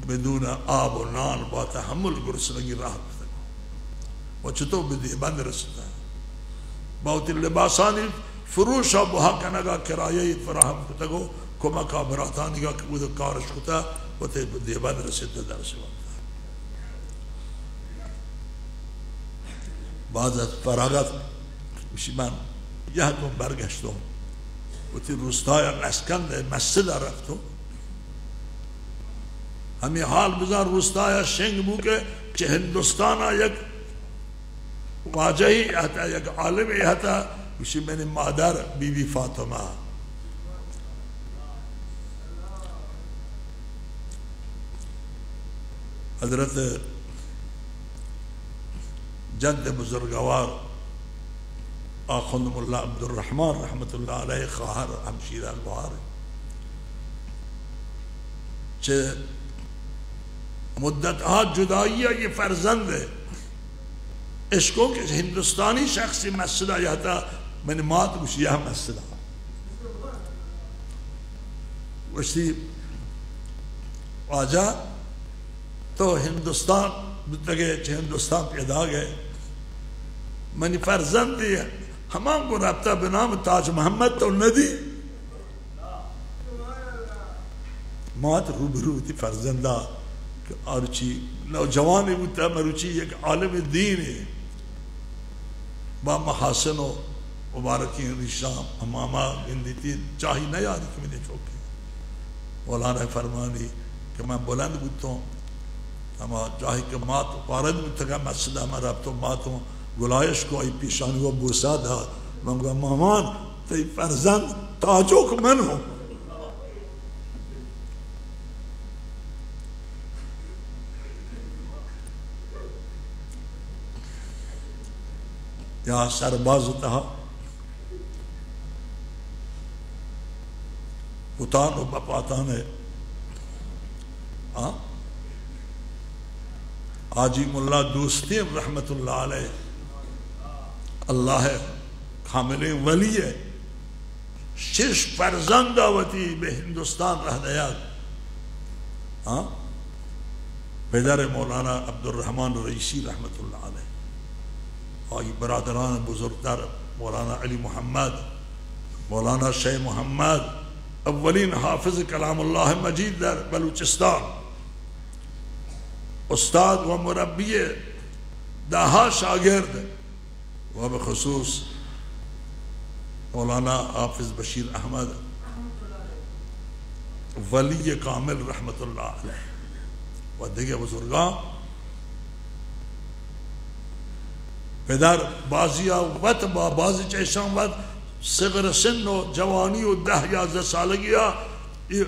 بدون آب و نان با تحمل گرسنگی راہ کتگ و چتو بہ دیوبند رستہ۔ با وتی لباسانی فروش و بہا کنگا کرایہ فراہم کتگ و کمکا براتانیگا کہ بود کارش کتہ وتی دیوبند رسیتہ درس وانتہ۔ باز از فراغت گوشی من یہتوں برگشتوں، وتی روستایا نسکند مسجدا رفتوں۔ ہمے حال بزاں روستایا شنگ بو کہ چہ ہندوستانا یک واجہے اتہ، یک عالمے اتہ، گوشی منی مادر بی بی فاطمہ۔ حضرت جد بزرگوار آخوند ملا عبدالرحمن رحمت اللہ علیہ خواہر ہمشیرہ گوہر چہ مدت ہا جدائی ء یہ فرزند اشکو کہ ہندوستانی شخصی مسجد ء یہتا منی مات گوشی یہ مسجد ء گوشتی، واجہ تو ہندوستان بوتگے، چہ ہندوستان پیداگے، منی فرزندی ہمان گوں رپتہ بہ نام تاج محمد تو ندی؟ مات روبرو وتی فرزندا کہ آ روچی نوجوانے بوتہ، مروچی یک عالم دینے با محاسن و مبارکیں ریشاں عمامہ گندیتی، جاہی نہ یاری کہ منی چوکے۔ مولانا فرمانی کہ من بلند بوتوں، ہما جاہی کہ مات وارد بوتگا مسجد ہما رپتوں، ماتوں گلائش کو، آئی پیشانی و بوسہ دا، من گو مامان تئی فرزند تاجوک من ہوں۔ یا سرباز تہا پتان و بپاتان ء، آ؟ حاجی ملا دوستین رحمت اللہ علیہ، اللہ ء کاملیں ولی ء شش فرزند ء وتی بہ ہندوستان رہ دیگ۔ ہاں؟ پدر مولانا عبدالرحمن رئیسی رحمت اللہ علیہ، آئی برادران بزرگتر مولانا علی محمد، مولانا شیخ محمد، اولین حافظ کلام اللہ مجید در بلوچستان، استاد و مربی دہا شاگرد، و بخصوص مولانا حافظ بشیر احمد ولی کامل رحمت اللہ علیہ و دگہ بزرگاں، پدر بازیا وت با بازی چہ اشاں وت صغر سن و جوانی و دہ یازدہ سالگیا اے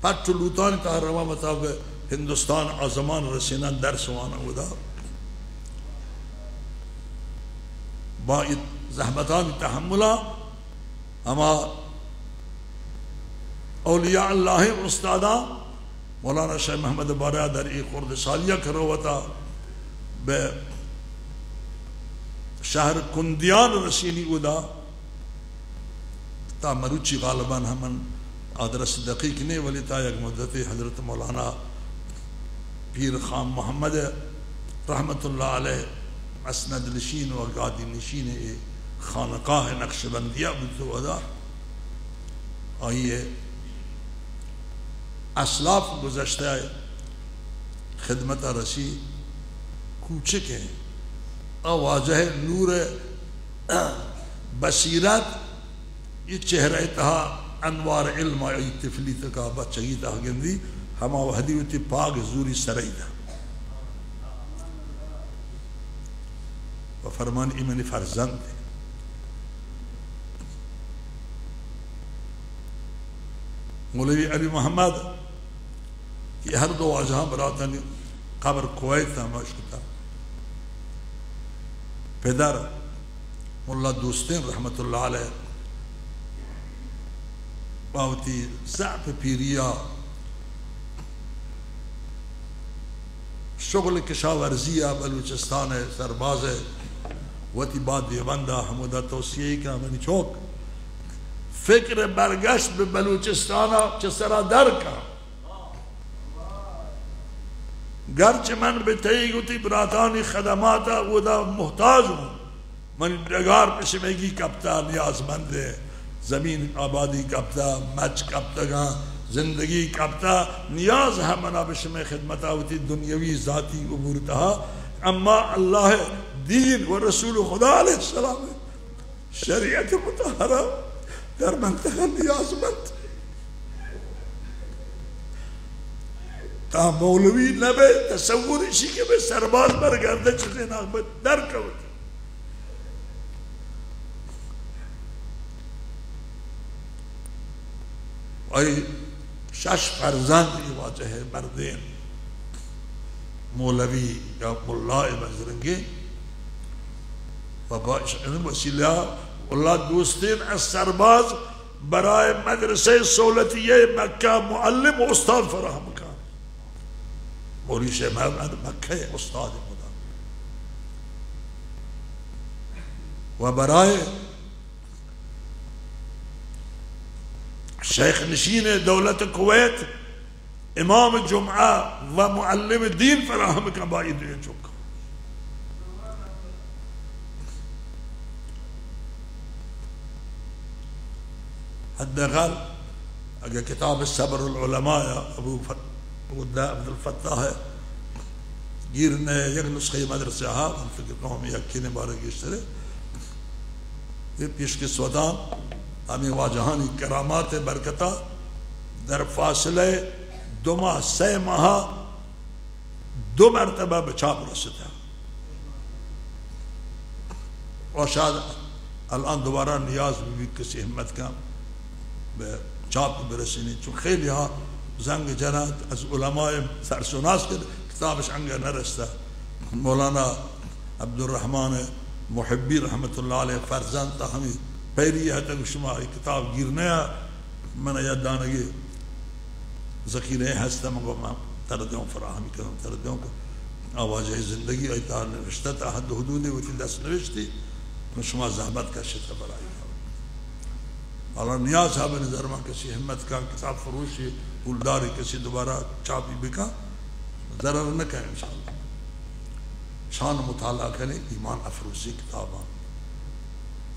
پٹ و لوتانی تہا رواں وتا بہ ہندوستان آ زمان رسیناں درس واناں۔ اودا با اے زحمتانی تحملا ہما اولیاء اللہ استاداں مولانا شیخ محمد بارہ در اے خردسالی ء کہ رو وتا بہ شہر کندیان رسینی اودا تا مروچی غالباً ہمن آدرس دقیق نے، ولی تا یک مدتے حضرت مولانا پیر خان محمد رحمت اللہ علیہ مسند نشین و گادی نشین اے خانقاہ نقشبندیہ بوت، اودا آئی اسلاف گزشتہ خدمتا رسی، کوچک ایں، آ واجہ نور بصیرت، اے چہرہ تہا انوار علم آئی طفلی تکا، بچگی تہا گندی، ہما وہدی وتی پاگ زوری سرئی دا و فرمان، اے منی فرزند ایں۔ مولوی علی محمد، اے ہر دو واجہاں براتانی قبر کویت ہم اشکتا۔ پدر ملا دوستین رحمت اللہ علیہ با وتی ضعف پیریا شغل کشاورزی ء بلوچستان ء سرباز ء وتی با دیوبند ء ہمودا توصیہ ای کہ منی چوک، فکر برگشت بہ بلوچستان ء چہ سرا در کن۔ گرچہ من بہ تئی وتی براتانی خدمات ء اودا محتاج اوں، منی ڈگار پہ شمئیگی کپتہ، نیازمند ء زمین آبادی کپتہ، مچ کپتگاں، زندگی کپتہ، نیاز ہم منا بہ شمئے خدمت ء وتی دنیاوی ذاتی امور تہا، اما اللہ ء دین و رسول خدا علیہ السلام ء شریعت مطہرہ در منطقہ نیازمند۔ تا مولوی نہ بئے، تصور ایشی کہ بہ سرباز برگردہ چیزے نہ بہ در کپت۔ آئی شش فرزند ای واجہ مردین، مولوی یا ملا بزرنگی و با این وسیلہ ملا دوستین از سرباز برای مدرسهٔ سولتیهٔ مکه معلم و استاد فراهم کن. مولوی شیخ محمد مکه استاد بودن و برای شیخ نشین دولت کویت امام جمعه و معلم دین فراهم کن با این دوئیں چک. حداقل اگه کتاب صبر العلماء یا ابو فت-، ابو عبدالفتاح گیر نه، یک نسخه مدرسه ها، من فکر کنم یکی نه باره گیشتره. اے پیشکسوتاں ہمے واجہانی کرامات ء برکت ء در فاصلہ دو ماہ، سئے ماہ ء دو مرتبہ بہ چاپ رستہ. و شاید الان دوبارہ نیاز بہ بیت کسی ہمت کن بہ چاپ برسینی، چون خیلی ہا زنگ جنات از علماء سرشناس کہ کتابش انگہ نرستہ. مولانا عبدالرحمن محبی رحمت اللہ علیہ فرزند تا ہمیں پیری ہے تک شما یہ کتاب گیر نیا، من یاد دانگی ذخیرہ ہست، من گو من تر دیوں فراہمی کنم، تر دیوں کہ آ واجہ زندگی آئی تا نوشتہ تا حد حدود وتی دست نوشتی، من شما زحمت کشتا برائی. حالا نیاز ہا بہ نظر من کسی ہمت کن کتاب فروشی پولداری کسی دوبارہ چاپی بکن، ضرر نہ کن انشاءاللہ. شان مطالعہ کنے ایمان افروزی کتاباں،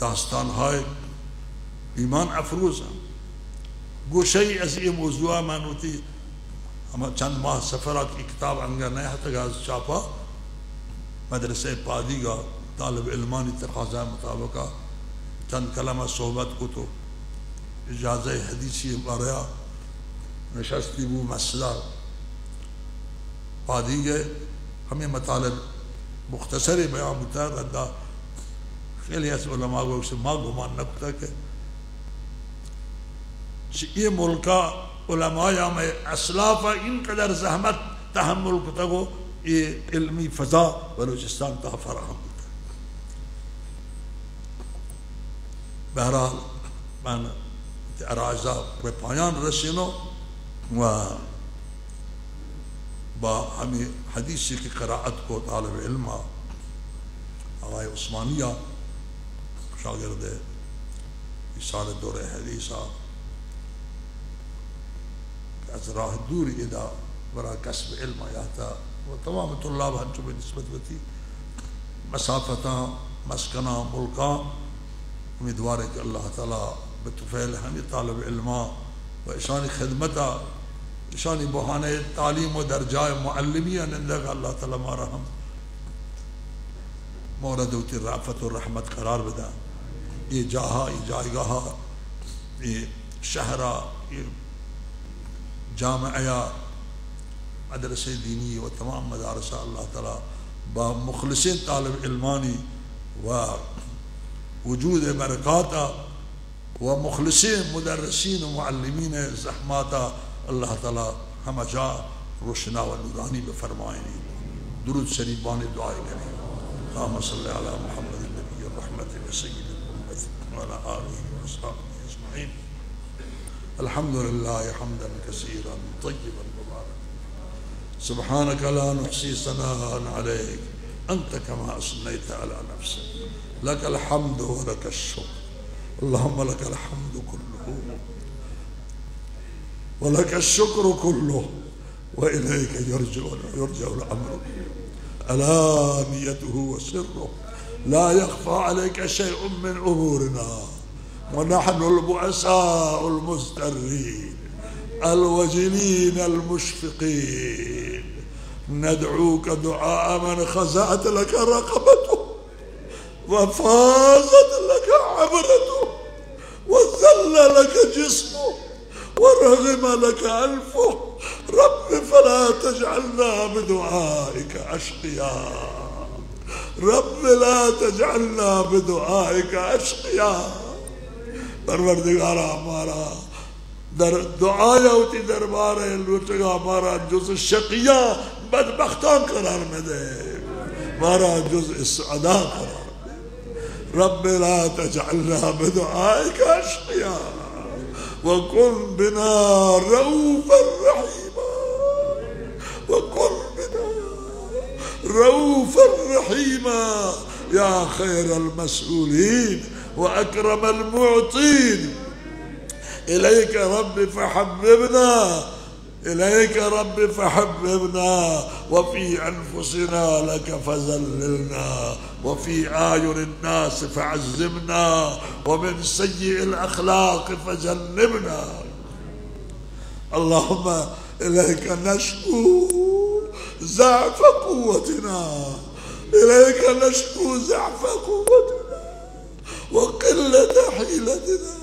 داستان ہائے ایمان افروز ہیں. گوشئی از اے موضوع من وتی ہما چند ماہ سفر ء کہ کتاب انگہ نہ ہتگ از چاپا، مدرسہ پادیگا طالب علمانی تقاضا مطابقا چند کلمہ صحبت کت و اجازہ حدیثی باریا نشستی بو مسجدا پادیگے ہمیں مطالب مختصر بیان بوتا ردا. خیلی از علماء گوشت ما گمان نکتا کہ چہ اے ملکا علماء یا مئے اسلافا اینقدر زحمت تحمل کتگ و اے علمی فضا بلوچستان تہا فراہم بوتگ. بہرحال من عرائضا بہ پایان رسینو و با ہمے حدیثی کہ قرائت کو طالب علم آغای عثمانی، شاگرد ایصال دور حدیث کہ از راہ دور ادا برا کسب علم یاتا و تمام طلاب ہنچو بہ نسبت وتی مسافتاں، مسکناں، ملکاں امیدواریں کہ اللہ تعالی بہ طفیل ہمے طالب علماں و اشانی خدمتا، اشانی بہانہ تعلیم و درجہ معلمی ء نندگ اللہ تعالی مارا ہم مورد وتی رافت و رحمت قرار بدن۔ اے جاہا، اے جایگاہا، اے شہرا، اے جامعہ یا مدرسہ دینی و تمام مدارسہ اللہ تعالی با مخلصیں طالب علمانی و وجود برکاتا و مخلصیں مدرسین و معلمین زحماتا اللہ تعالی ہمہ جا روشنا و نورانی بفرمائینی۔ درود شریف بانی دعائے کنی۔ اللهم صل على محمد النبي الرحمة وسيد الأمة وعلى آله وأصحابه أجمعين. الحمد لله حمدا كثيرا طيبا مباركا. سبحانك لا نحصي ثناء عليك أنت كما أثنيت على نفسك. لك الحمد ولك الشكر. اللهم لك الحمد كله ولك الشكر كله وإليك يرجع، يرجع الأمر علانيته وسره. لا يخفى عليك شيء من أمورنا، ونحن البؤساء المضطرين الوجلين المشفقين ندعوك دعاء من خضعت لك رقبته وفاضت لك عبرته وذل لك جسمه ورغم لك أنفه. رب فلا تجعلنا بدعائك أشقياء. رب لا تجعلنا بدعائك أشقياء. پروردگارا، مارا در دعایا وتی دربارا لوٹگا مارا جز شقیاں بدبختاں قرار مدے، مارا جز سعداء قرار مدے۔ رب لا تجعلنا بدعائك أشقياء وكن بنا رؤوفا رحيما، وكن بنا رؤوفا رحيما يا خير المسؤولين وأكرم المعطين. إليك رب فحببنا، إليك رب فحببنا، وفي أنفسنا لك فذللنا، وفي أعين الناس فعظمنا، ومن سيئ الأخلاق فجنبنا. اللهم إليك نشكو ضعف قوتنا، إليك نشكو ضعف قوتنا وقلة حيلتنا.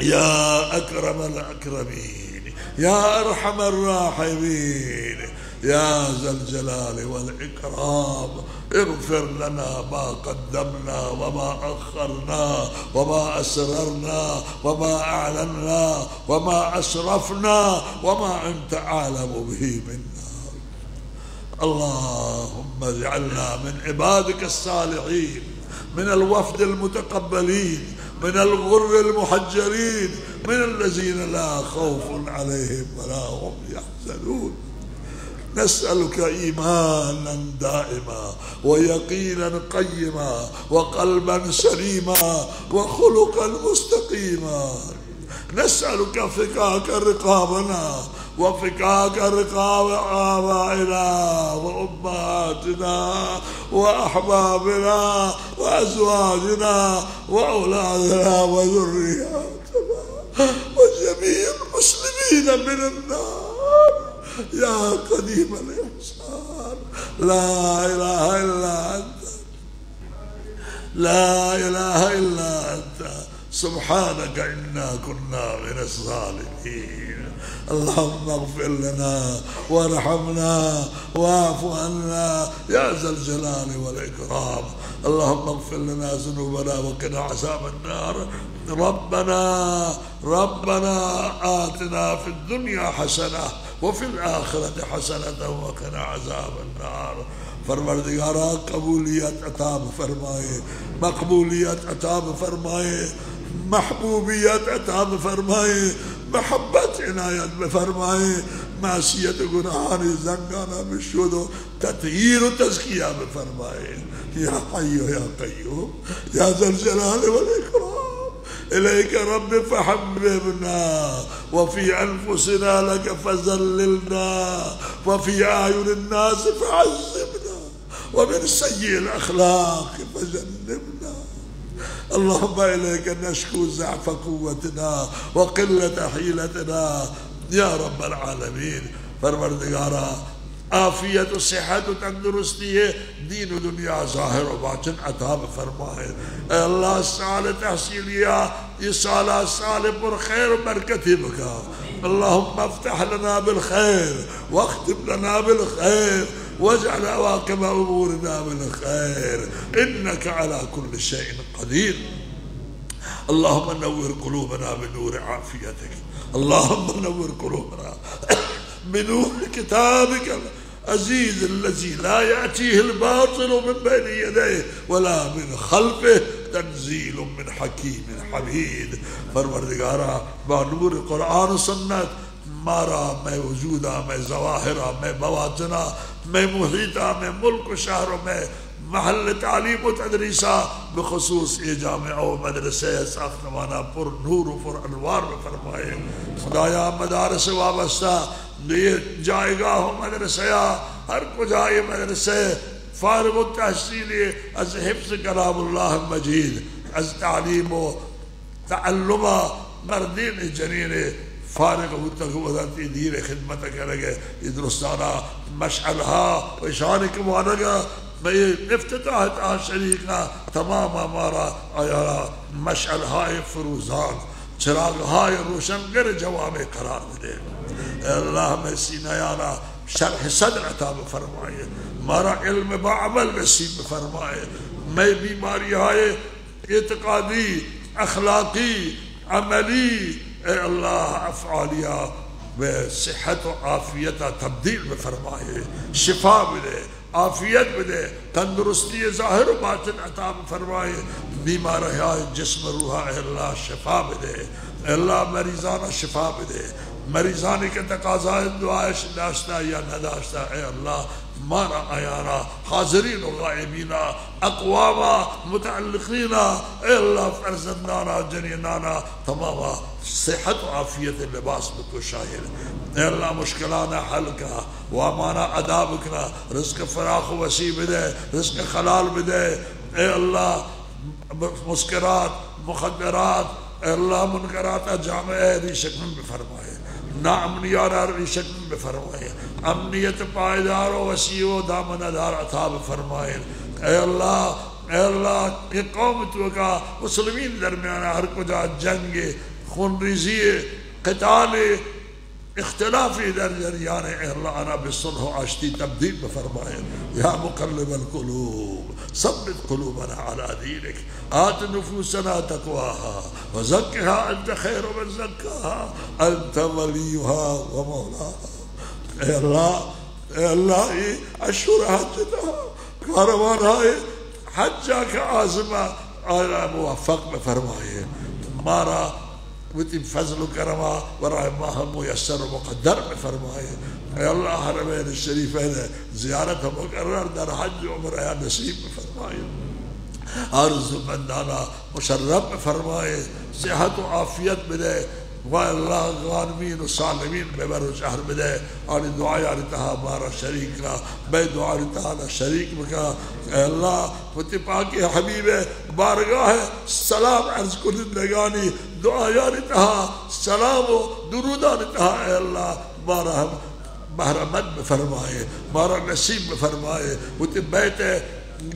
يا أكرم الأكرمين، يا أرحم الراحمين، يا ذا الجلال والإكرام، اغفر لنا ما قدمنا وما أخرنا وما أسررنا وما أعلنا وما أسرفنا وما أنت أعلم به منا. اللهم اجعلنا من عبادك الصالحين، من الوفد المتقبلين، من الغر المحجلين، من الذين لا خوف عليهم ولا هم يحزنون. نسألك إيمانا دائما ويقينا قيما وقلبا سليما وخلقا مستقيما. نسألك فكاك رقابنا وفكاك رقاب آبائنا وأمهاتنا وأحبابنا وأزواجنا وأولادنا وذرياتنا وجميع المسلمين من النار يا قديم الإحسان. لا إله إلا أنت. لا إله إلا أنت سبحانك إنا كنا من الظالمين. اللهم اغفر لنا وارحمنا واعف عنا يا ذا الجلال والإكرام. اللهم اغفر لنا ذنوبنا وقنا عذاب النار. ربنا، ربنا آتنا في الدنيا حسنة وفي الآخرة حسنة وقنا عذاب النار. پروردگارا، قبولیت عطا بفرمائے، مقبولیت عطا بفرمائے، محبوبیت عطا بفرمائے، محبت عنایت بفرمائے، معصیت گناہانی زنگانا بشود و تطہیر و تزکیہ بفرمائے۔ یا حی یا قیوم، یا ذا الجلال والإكرام۔ إليك رب فحببنا، وفي أنفسنا لك فذللنا، وفي أعين الناس فعظمنا، ومن سيئ الأخلاق فجنبنا. اللهم إليك نشكو ضعف قوتنا وقلة حيلتنا يا رب العالمين. پروردگارا، عافیت و صحت و تندرستی دین و دنیا ظاہر و باطن عطا بفرمائے۔ اے اللہ، سال تحصیلیہ، یہ سال، سال پر خیر و برکتی بکا۔ اللهم افتح لنا بالخير واختم لنا بالخير واجعل عواقب أمورنا بالخير إنك على كل شيء قدير. اللهم نور قلوبنا بنور عافيتك. اللهم نور قلوبنا بنور كتابك العزيز الذي لا يأتيه الباطل من بين يديه ولا من خلفه، تنزيل من حكيم حميد. پروردگارا، با نور قرآن و سنت مارا، مئے وجودا، مئے ظواہرا، مئے بواطنا، مئے محیطا، مئے ملک و شہر و مئے محل تعلیم و تدریسا، بخصوص اے جامعہ و مدرسہ ساختمانا پر نور و پر انوار بفرمائے۔ خدایا، مدارس وابستہ اے جایگاہ و مدرسہ یا ہر کجا اے مدرسہ فارغ التحصیل از حفظ کلام اللہ مجید، از تعلیم و تعلم ء مردین جنین فارغ بوتگ، ودا تی دین خدمت کنگ ء اے درستانا مشعل ہا و اشانی کہ وانگ ء مئے افتتاح تہا شریک ء تمام مارا آیانا مشعل ہائے فروزان، چراغ ہائے روشنگر جوابے قرار بدے۔ اے اللہ، مئے سینہ یانا شرح صدر عطا بفرمائے، مارا علم با عمل نصیب بفرمائے، مئے بیماری ہائے اعتقادی، اخلاقی، عملی، اے اللہ، افعالیا بہ صحت و عافیتا تبدیل بفرمائے، شفا بدے، عافیت بدے، تندرستی ظاہر و باطن عطا بفرمائے، بیمارہائے جسم روحا اے اللہ شفا بدے، اے اللہ مریضانا شفا بدے، مریضانی کہ تقاضائے دعائش داشتہ یا نداشتہ، اے اللہ مارا آیانا، حاضرین و غائبینا، اقواما، متعلقینا، اے اللہ فرزندانا، جنینانا، تماما صحت و عافیت لباس بپوشائے۔ اے اللہ مشکلانا حل کا، وامانا ادا بکنا، رزق فراخ و وسیع بدے، رزق حلال بدے۔ اے اللہ مسکرات، مخدرات، اے اللہ منکرات جامعہ ریشہ کن بفرمائے۔ ناامنیانا ریشہ کن بفرمائے۔ امنیت پائیدار و وسیع و دامنہ دار عطا بفرمائے۔ اے اللہ، اے اللہ، اے قوم توکا مسلمین درمیان ہر کجا جنگ، خونریزی، قتال، اختلافی در جریان، اے اللہ آنا بہ صلح و آشتی تبدیل بفرمائے۔ یا مقلب القلوب ثبت قلوبنا على دينك، آت نفوسنا تقواها وزكها أنت خير من زكاها أنت وليها ومولاها۔ اے اللہ، اے اللہ، اے اشہر حج تہا کاروان ہائے حجا کہ عازمہ آیانا موفق بفرمائے۔ مارا وتی فضل و کرما برای ما ہم میسر و مقدر بفرمائے۔ اے اللہ حرمین شریفین زیارت مکرر در حج و عمرہ نصیب بفرمائے۔ آرزومندانا مشرف بفرمائے، صحت و عافیت بدے۔ و اللہ غانمین و سالمین ببر و شہر بدے۔ آنی دعایانی تہا مارا شریک کا، مئے دعایانی تہا شریک بکا۔ اے اللہ، وتی پاکی حبیب بارگاہ سلام عرض کنندگانی دعایانی تہا، سلام و درودانی تہا، اے اللہ، مارا ہم بہرہ مند بفرمائے، مارا نصیب بفرمائے۔ وتی بیت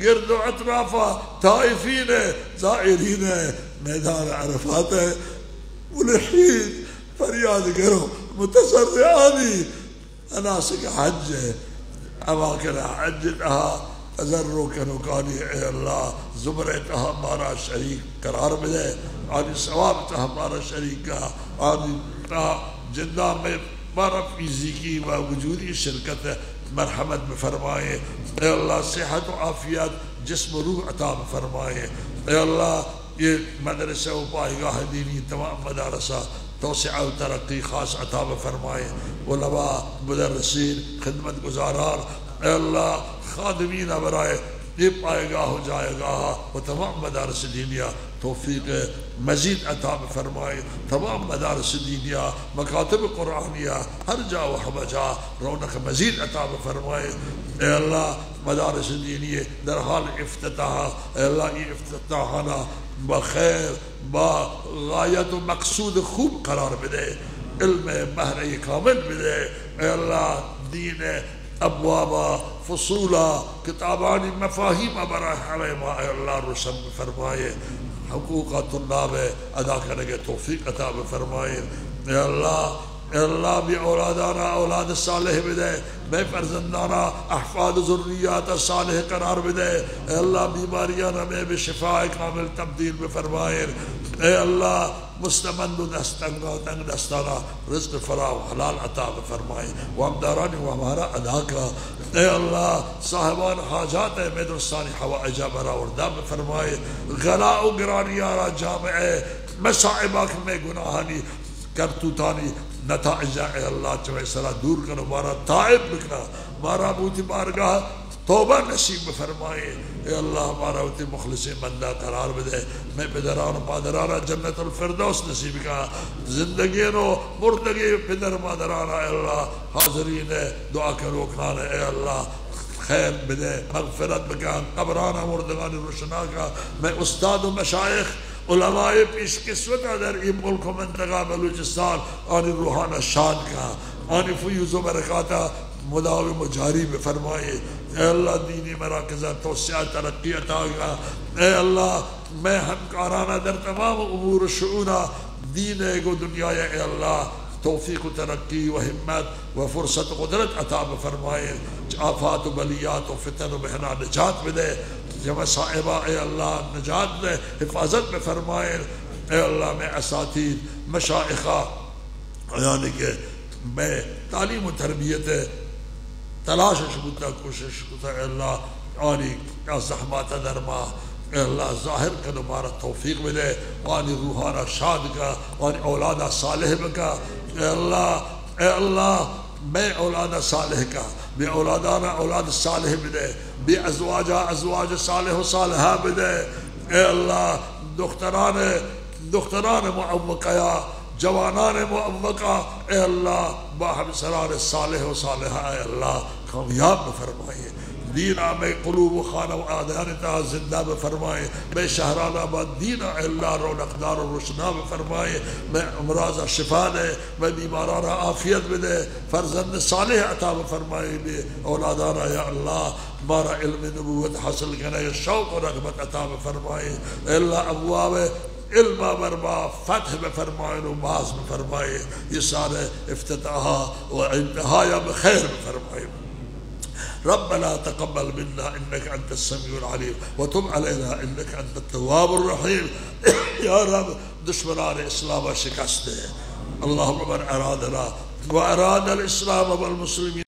گرد و اطرافا طائفین، زائرین میدان عرفات، ملحین، فریاد گرو، متضرعانی، مناسک حج، اماکن حج تہا تضرع کنوکانی، اے اللہ، زمرہ تہا مارا شریک قرار بدے، آنی ثواب تہا مارا شریک کا، آنی تہا جندا میں مارا فزیکی و وجودی شرکت مرحمت بفرمائے۔ اے اللہ، صحت و عافیت جسم و روح عطا بفرمائے۔ اے اللہ، یہ مدرسہ و پایگاہ دینی تمام مدارسہ توسعہ و ترقی خاص عطا بفرمائے۔ علماء، مدرسین، خدمت گزاران، اے اللہ، خادمین برائے یہ پایگاہ و جایگاہ و تمام مدارس دینیہ توفیق مزید عطا بفرمائے۔ تمام مدارس دینیہ، مکاتب قرآنیہ، ہر جا و ہمہ جا رونق مزید عطا بفرمائے۔ اے اللہ، مدارس دینی در حال افتتاح، اے اللہ، ای افتتاحانا بخیر، با غایت و مقصود خوب قرار بدے۔ علم بہرہ کامل بدے۔ اے اللہ، دین ابوابا، فصولا، کتابانی مفاہیم برای ہمے ما اے اللہ روشن بفرمائے۔ حقوق طلاب ادا کنگے توفیق عطا بفرمائے۔ اے اللہ، اے اللہ، بی اولادانا اولاد صالح بدے، مئے فرزندانا احفاد و ذریات صالح قرار بدے۔ اے اللہ، بیماریانا مئے بشفاء کامل تبدیل بفرمائے۔ اے اللہ، مستمند و دست تنگا، تنگ دستانا رزق فراوان حلال عطا بفرمائے۔ وامدارانی وامارا ادا کا۔ اے اللہ، صاحبان حاجات مئے درستانی حوائجا برآوردہ بفرمائے۔ غلا و گرانیارا، جامعہ مصائبا کہ مئے گناہانی کرتوتانی نتائجا اے اللہ چہ مئے سرا دور کن و مارا تائب بکنا۔ مارا بوتی بارگاہ توبہ نصیب بفرمائے۔ اے اللہ، مارا وتی مخلصیں بندہ قرار بدے۔ مئے پدران و مادرانا جنت الفردوس نصیب کا۔ زندگین و مردگیں پدر مادرانا اے اللہ، حاضرین دعا کنوکان اے اللہ، خیر بدے، مغفرت بکن، قبرانا مردگانی روشناکا۔ مئے استاد و مشائخ، علماء پیش قسمتا در این ملک و منطقہ بلوچستان، آنی روحانا شاد کا، آنی فیوض و برکاتا مداوم و جاری بفرمائے۔ اے اللہ، دینی مراکزا توسعہ ترقی عطا کا۔ اے اللہ، مئے ہمکارانا در تمام امور و شؤونا دین ء گوں دنیا ء، اے اللہ، توفیق و ترقی و ہمت و فرصت و قدرت عطا بفرمائے۔ چہ آفات و بلیات و فتن و بحنا نجات بدے۔ چہ مصائبا، اے اللہ، نجات دے، حفاظت بفرمائے۔ اے اللہ، مئے اساتید، مشائخہ، یعنی کہ مئے تعلیم و تربیت ء تلاش اش بوتا، کوشش کتا، اے اللہ، آنی زحمات در ما، اے اللہ، ظاہر کن و مارا توفیق بدے، آنی روحانا شاد کا، آنی اولادا صالح بکا۔ اے اللہ، اے اللہ، مئے اولادا صالح کا، مئے اولادانا اولاد صالح بدے، مئے ازواجا ازواج صالح و صالحہ بدے۔ اے اللہ، دختران، دختران معوقہ یا جوانان معوقہ، اے اللہ، با ہمسران صالح و صالحہ، اے اللہ، کامیاب بفرمائے۔ دین ء مئے قلوب و خانوادہانی تہا زندہ بفرمائے۔ مئے شہرانا با دین ء، اے اللہ، رونقدار و روشنا بفرمائے۔ مئے امراضا شفا دے، مئے بیمارانا عافیت بدے، فرزند صالح عطا بفرمائے۔ مئے اولادانا، یا اللہ، مارا علم نبوت حاصل کنگ ء شوق و رغبت عطا بفرمائے۔ اے اللہ، ابواب علم بر ما فتح بفرمائے و باز بفرمائے۔ یہ سال افتتاح و انتہایا بخیر بفرمائے۔ ربنا تقبل منا انك انت السميع العليم وتب علينا انك انت التواب الرحيم۔ یا رب، دشمنان اسلام شکست دے۔ اللهم من ارادنا واراد الاسلام والمسلمين